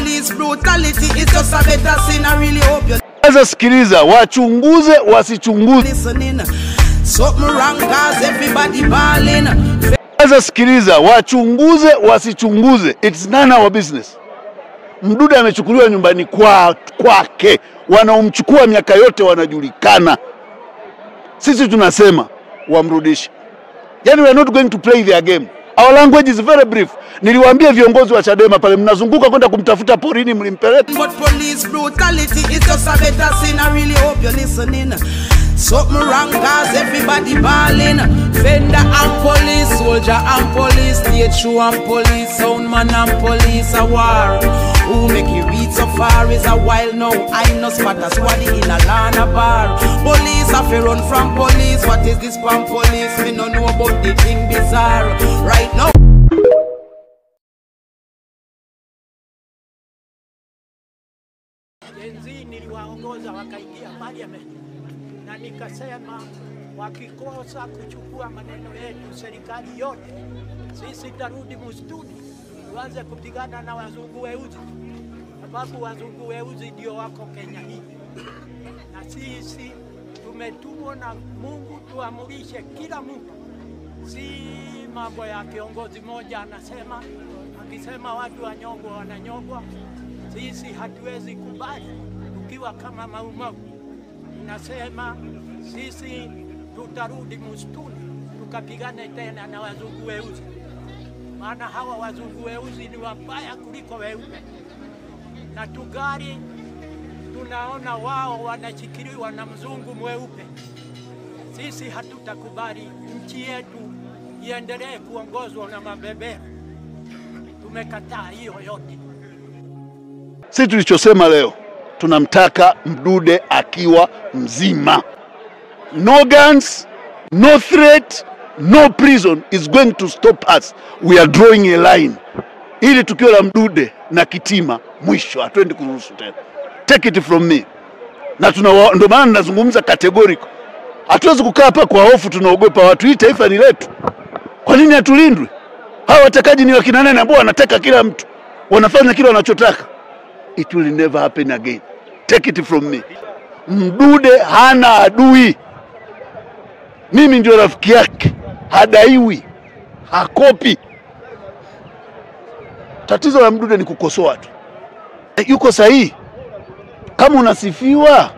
police brutality is just a better sin. I really hope you Sasa sikiliza, wachunguze wasichunguze. listening. Something wrong cause everybody balling. Sasa sikiliza, wachunguze wasichunguze, it's none our business. Mdude amechukuliwa nyumbani kwake, wanaomchukua miaka yote wanajulikana. Sisi tunasema wamrudishe. Yani we are not going to play their game. Our language is very brief. Niliwaambia viongozi wa Chadema pale, mnazunguka kwenda kumtafuta porini, mlimpeleka. But police brutality is just a better sin. I really hope you're listening. Something wrong cause everybody balling. Fender and police, soldier and police, state shoe and police, sound man and police, a war. Who make you read so far is a while now. I no spot a squad in a lana bar. Police have to run from police. What is this from police? Me no know about the thing bizarre right now. Gen Z niliwaongoza wakaingia parliament, na nikasema wakikosa kuchukua maneno yetu serikali yote, sisi tarudi msituni tuanze kupigana na wazungu weusi, sababu wazungu weusi ndio wako Kenya hii, na sisi tumetumwa na Mungu tuamurishe kila mtu, si mambo ya kiongozi moja anasema, akisema watu wanyongwa wananyongwa. Sisi hatuwezi kubali tukiwa kama Maumau. Tunasema sisi tutarudi msituni tukapigane tena na wazungu weusi, maana hawa wazungu weusi ni wabaya kuliko weupe, na tugari tunaona wao wanashikiliwa na mzungu mweupe. Sisi hatutakubali nchi yetu iendelee kuongozwa na mabeberu. Tumekataa hiyo yote. Sisi tulichosema leo, tunamtaka Mdude akiwa mzima. No guns, no threat, no prison is going to stop us. We are drawing a line. Ili tukio la Mdude na Kitima mwisho, hatuendi kuruhusu tena. Take it from me. Na ndio maana ninazungumza categorical. Hatuwezi kukaa hapa kwa hofu, tunaogopa watu. Hii taifa ni letu. Kwa nini hatulindwi? Hawa watekaji ni wakina nani ambao wanateka kila mtu? Wanafanya kile wanachotaka. It will never happen again. Take it from me. Mdude hana adui. Mimi ndio rafiki yake. Hadaiwi. Hakopi. Tatizo la Mdude ni kukosoa tu. Yuko sahihi. Kama unasifiwa,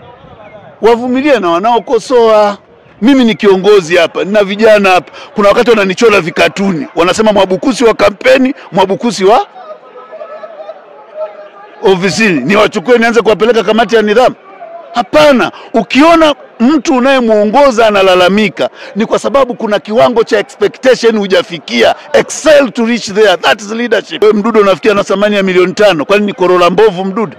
wavumilie na wanaokosoa. Mimi ni kiongozi hapa, nina vijana hapa. Kuna wakati wananichora vikatuni. Wanasema Mwabukusi wa kampeni, Mwabukusi wa ofisini. Niwachukue nianze kuwapeleka kamati ya nidhamu? Hapana. Ukiona mtu unayemuongoza analalamika, ni kwa sababu kuna kiwango cha expectation hujafikia. Excel to reach there. That is leadership. Wewe Mdude unafikia na thamani ya milioni 5. Kwani ni Corolla mbovu Mdude?